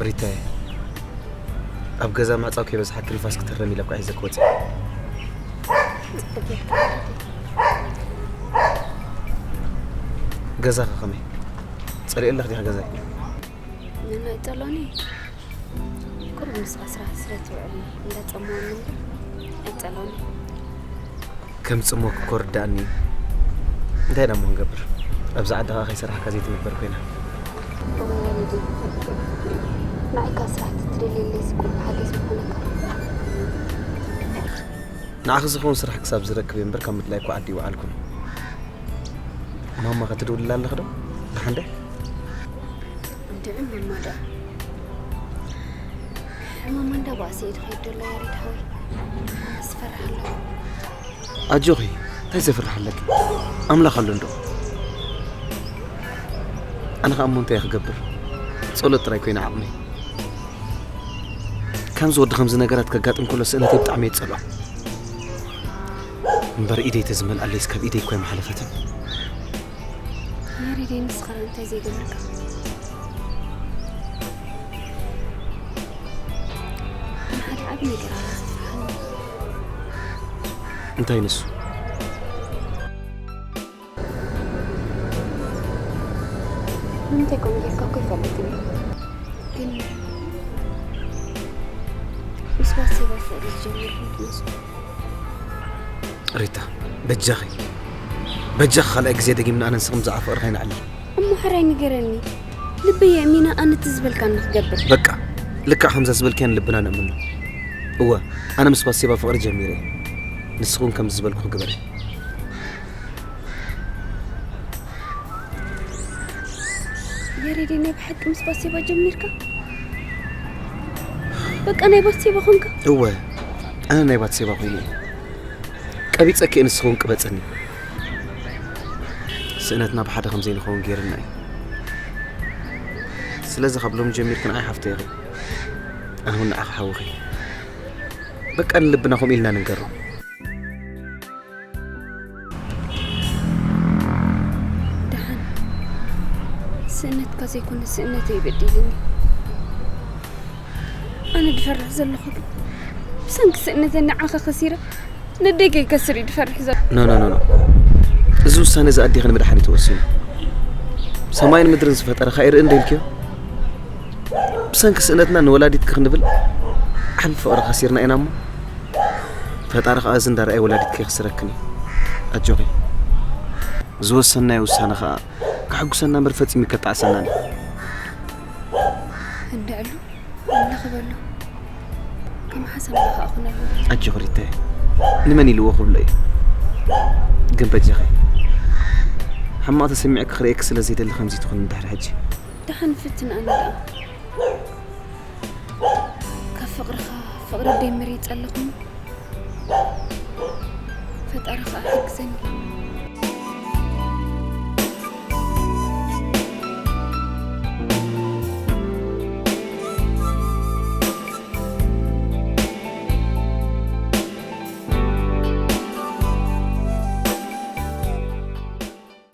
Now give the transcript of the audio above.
ሪታየ፣ ኣብ ገዛ ማዕጻው ከይበዝሓኪ ንፋስ ክትረም ኢለ እኳ ሒዘ ክወጽእ። ጽቡቅ ጌርካ። ገዛኸ ከመይ? ጸሊኤለኽ ዲኻ ገዛይ? ንና ይጸሎኒ። ቁሩብ ንስኻ ስራሕ ስለ ትውዕል እንዳጸመወኒ እምበር ኣይጸሎኒ። ከም ጽሞክ እኮ ርዳእኒ እዩ። እንታይ ኢና እሞ ክንገብር? ኣብዚ ዓዲ ኸኣ ከይሰራሕካ ዘይትነበር ኮይና። እሞ ወሊዲ፣ ንዓይ ካብ ስራሕ ትትደልየለይ ዝቁም ሓገዝ ምኾነካ። ንዓኺ ዝኸውን ስራሕ ክሳብ ዝረክብ እየ እምበር ካብ ምድላይ እኮ ዓዲ ይወዓልኩን። ማማ ከ ትድውልላ ኣለኺ ዶ? ደሓን ዶ? እንድዒ ማማ ደኣ። ማማ እንዳ ባእሲ እየ ድኸይድ ዘሎ ያሬድ ሓወይ። ኣነስ ፈርሕ ኣለኹ። ኣጆኺ፣ እንታይ ዘፍርሕ ኣለኪ? ኣምላኽ ኣሎ እንዶ። ኣነ ኸኣ እሞ እንታይ እየ ክገብር? ጸሎት ጥራይ ኮይና ዓቕመይ። ከምዚ ወዲ ከምዚ ነገራት ከጋጥም ከሎ ስእነተይ ብጣዕሚ እየ ዝጸልኦ። እምበር ኢደይ ተዝመልኣለይስ ካብ ኢደይ እኮ ኣይምሓለፈትን። ያሬደይ ንስኻ እንታይ ዘይገበርካ? ንሓደ ዓቢ ነገር ኣላ ዘፍርሓኒ። እንታይ ንሱ? ንምንታይ ከምኡ ጌርካ እኮ ይፈልጥ እየ። ግን ምስ ባሴባ ፍቕሪ ዝጀመርኩም ትመስሉ። ሪታ፣ በጃኺ፣ በጃኺ ካልኣይ ግዜ ደጊምና ኣነ ንስኺ ብዛዕባ ፍቕሪ ከይንዕልል። እሞ ሕራይ ንገረኒ። ልበይ የእሚና ኣነ እቲ ዝበልካኒ ክገብር። በቃ፣ ልክዕ ከምዛ ዝበልክያ ንልብና ነእምኖ። እወ፣ ኣነ ምስ ባሴባ ፍቕሪ ጀሚረ እየ። ንስኺ እውን ከምዚ ዝበልኩኺ ግበሪ። ያሬድ ናይ ብሓቂ ምስ ባሴባ ጀሚርካ? በቃ ናይ ባሴባ ኾንካ? እወ፣ ኣነ ናይ ባሴባ ኮይነ እየ። ቀቢጸኪ እየ፣ ንስኺ እውን ቅበጽኒ። ስእነትና ብሓደ ከም ዘይንኸውን ገይርና እዩ። ስለዚ ካብ ሎሚ ጀሚርኪ ንዓይ ሓፍተይ ኢኺ። ኣነ እውን ንዓኺ ሓውኺ። በቃ ንልብና ከምኡ ኢልና ንንገሮ። ደሓን ስእነትካ ዘይኮነ ስእነተይ በዲልኒ። ኣነ ድፈርሕ ዘለኹ ግን ብሰንኪ ስእነተይ ንዓኻ ከሲረ ንደገይ ከስር እዩ ድፈርሕ ዘሎ። ኖ ኖ ኖ ኖ፣ እዚ ውሳነ እዚ ኣዴኺ ንምድሓን እዩ ተወሲኑ። ሰማይን ምድርን ዝፈጠረ ከኣ ይርኢ እንደ ኢልክዮ፣ ብሰንኪ ስእነትና ንወላዲትኪ ክንብል ዓቢ ፍቕሪ ከሲርና ኢና እሞ፣ ፈጣሪ ከኣ እዚ እንዳረኣየ ወላዲትኪ የኽስረክን እዩ። ኣጆኺ። ዝወሰናዮ ውሳነ ከኣ ከሐጉሰና እምበር ፈጺሙ ከጣዕሰናን እዩ። እንድዕሉ ኣምላኽ በሎ። ከም ሓሰማ ከኣ ኩነሉ። ኣጆኺ ሪታየ፣ ንመን ኢልዎ ክብሎ እዩ? ግን በጃኺ፣ ሕማቕ ተሰሚዕኪ ክርእየኪ ስለ ዘይደሊ ከምዚ ትኹኒ ድሕሪ ሕጂ። ደሓን ፍትን ኣነ ደኣ። ካብ ፍቕርኻ ፍቕሪ ደይ መሪጸ ኣለኹ እሞ፣ ፈጣሪ ኸኣ ሓግዘኒ።